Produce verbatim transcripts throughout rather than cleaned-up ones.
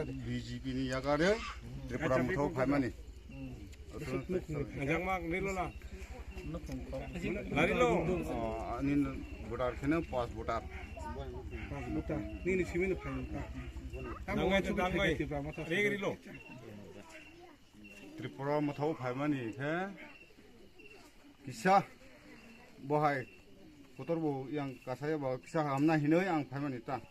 B J P ni yakarwi Tripura Motha o phaimani. Ajak mak rilo na. Larilo. Oh, ani voter kheno pas voter. Pas voter. Nini simi no phai ta. Tamo Nangai wansu to bi tangbai. Phai Tripura Motha. Reg rilo. Tripura Motha o phaimani khe kisa bohai kotor bo yang kasaya bo kisa hamna hinoi ang phaimani ta.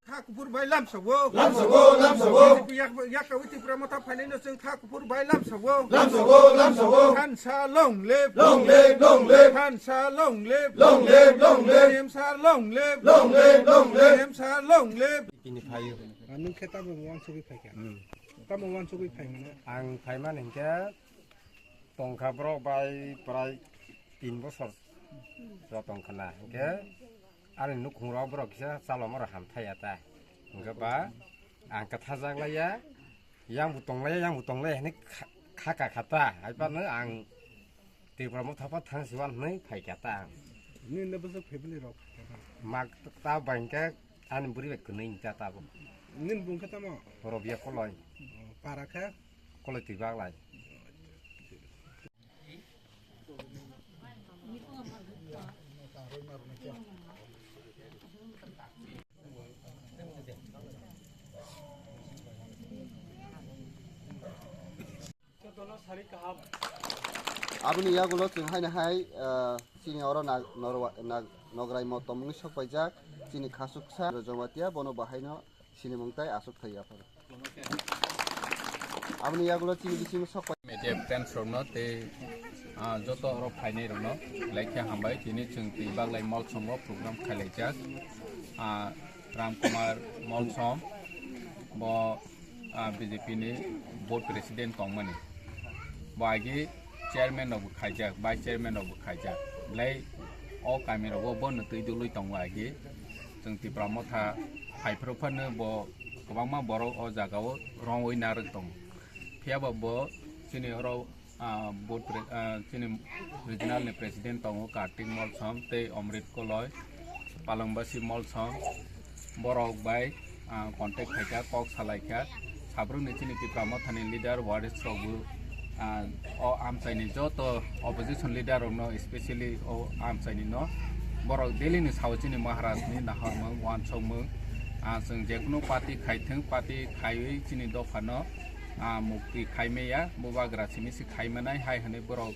Kha kuphur bai lamsago. Lamsago, lamsago. B J P yak, yak kawi Tripura Motha phainai no chwng kha kuphur bai lamsago. Lamsago, lamsago. Thansa long live. Long live, long live. Thansa long live. Long live, long live. T M sir long live. Long live, long live. T M sir long live. Bini phaio. Ah, nwng khe tamo wansugwi phaikha? Hmm. Tamo wansugwi phaimano? Ang phaimani hinkhe tongkha borok bai prai tin bosor rw tongkha na. Hinkhe ani nukhungrok borok kisa chalomorok hamthaiya ta. Hinkhe ba ang kwthajak laiya, yang bo tonglaiya, yang bo tonglaiya hinwi kha-, khaka kha ta. Haiphano ang Tripura Motha pha thang siwan hwnwi phaikha ta ang. Nini bwswk family rok? Mak ta bangkha ani bwrwi bai kwnwi ta tabuk. Nini bung khe tamo? Robia Koloi. Oh, para khe? Koloi twi baglai. Aboni yagulo chwng haino hai, ah, chini oro nag-, norwa-, nag-, nograi mo tongmungni sok paijak chini khasuksa Jamatia bono bahaino sinimung tai aswk thai aphano. Aboni yagulo chini bisingo sok pai- Media friends rokno tei, ah, joto oro phainai rokno belai khe hambai. Tini chwng twi baglai Molsom o program khailaijak. Ah, Ramkumar Molsom bo, ah, B J P ni board president tongmani. Bo agi chairman rokbo khaijak, vice chairman rokbo khaijak. Belai o kami rogo bono twi dului tongo agi. Chwng Tipra Motha phaiphru phano bo kwbangma borok o jaga o rongwi narwk tongo. Phiya ba bo chini oro, ah, board pre-, ah, chini regional ni president tongo Kartik Molsom tei Omrit Koloi, Palangbasi Molsom. Borok bai, ah, contact khaikha, kok salaikha. Sabrukni chini Tipra Mothani leader, warriors rokbo, ah, o amchaini joto opposition leader rokno, especially o amchaini no borok daily ni sao chini Maharaj ni naharmung, uansukmung, ah, chwng jekunu party khaithwng, party khaiwi chini dophano, ah, mukti khaimaya, bubagra simi se khaimanai hai hwnwi borok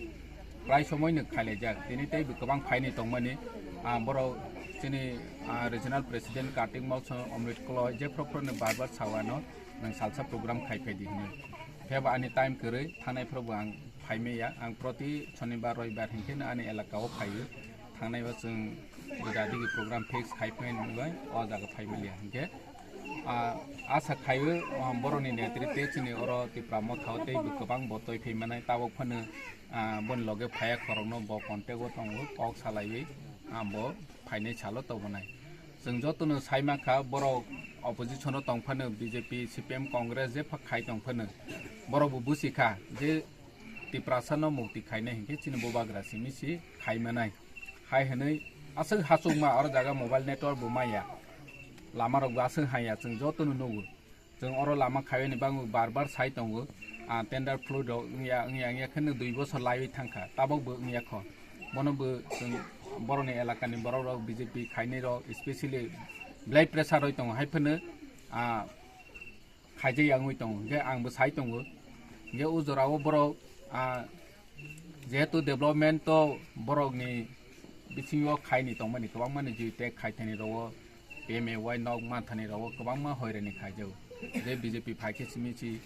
prai somoino khailaijak. Tini teibo kwbang phaini tongmani, ah, borok chini, ah, regional president Kartik Molsom, Omrit Koloi, jephru phru no bar bar sao ano, nwng salsa program khai phaidi hwnwi. Phiya ba ani time kwrwi, thanai phuru bo ang phaimaya. Ang proti shonibar, roibar hinkhe no ani elaka o phaio. Thangnai o chwng juda digi program fix khai phai nai bai o jaga phai manya hinkhe, ah, asa khaio, ah, borokni netrite chini oro Tipra Motha o teibo kwbang bo toi phai manai, tabuk phano, ah, boni loge phaiya khorokno bo contact o tongo, kok salaiwi, ah, bo phainai salo tongmani. Chwng jotono sai mankha borok opposition o tong phano B J P, C P M, Congress jepha khai tong phano borok bo busi kha je Tiprasa no mukti khainai hinkhe chini bubagra simi se khai manai. Hai hwnwi aswk hachukma oro jaga mobile network bo manya. Lama rok bo aswk hanya chwng jotono nugo. Chwng oro lama khaiyani bagwi bar bar sai tongo. Ah, tender fluid rok wngya, wngya, wngya kheno dui bosor laiwi thangkha. Tabok bo wngya kho. Bono bo chwng borokni elakani borok rok B J P khainai rok specially belai pressure roi tongo. Hai phano, ah, khaijak ya wngwi tongo, hinkhe ang bo sai tongo. Hinkhe o jora o borok, ah, jehetu development to borok ni bisingo khaini tongmani kwbangma ni G tech khaithani rok o, P M A Y nok manthani rok o kwbangma hoirani khaijago. Je B J P phaikhe simi si,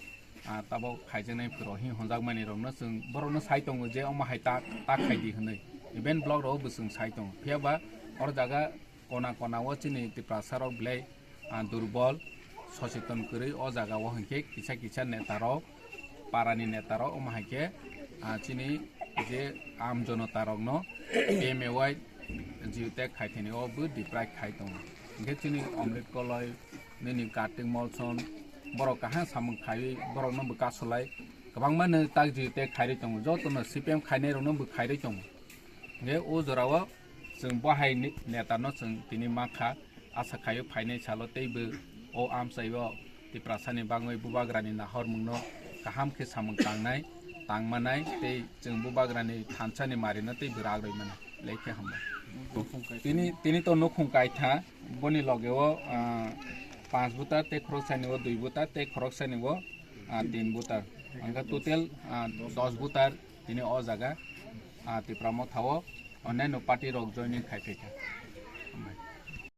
ah, tabok khaijaknai phwrwng hinwi honjakmani rokno chwng borokno sai tongo je omo hai ta, ta khaidi hwnwi. Even block rok o bo chwng sai tongo. Phiya ba oro jaga kona kona o chini Tiprasa rok belai, ah, durbol, socheton kwrwi o jaga o hinkhe kisa kisa neta rok, para ni neta rok omo hai khe, ah, chini je aam jonota rok no P M A Y G tech khai thani o bo deprive khai tongo. Hinkhe chini Omrit Koloi, nini Kartik Molsom, borok kaham samung khaiwi borok no bo kasulai kwbangma no tak G tech khairwi tongo, joto no C P M khainai rok no bo khairwi tongo. Hinkhe o jora o chwng bo hai ni neta no chwng tini mankha. Asa khaio phainai salo teibo o amchaio Tiprasani bangwi bubagrani nahormungno kaham khe samung tangnai, tangmanai tei chwng bubagrani thansani marino teibo rak rwi mano. Lekhe hambai. Tini, tini to nukhung kaitha, boni logeo, ah, panch butar tei khoroksani o dui butar tei khoroksani o, ah, tin butar. Angkha total, ah, dos butar tini o jaga, ah, Tipra Motha o onyaino party rok joining khai phaikha.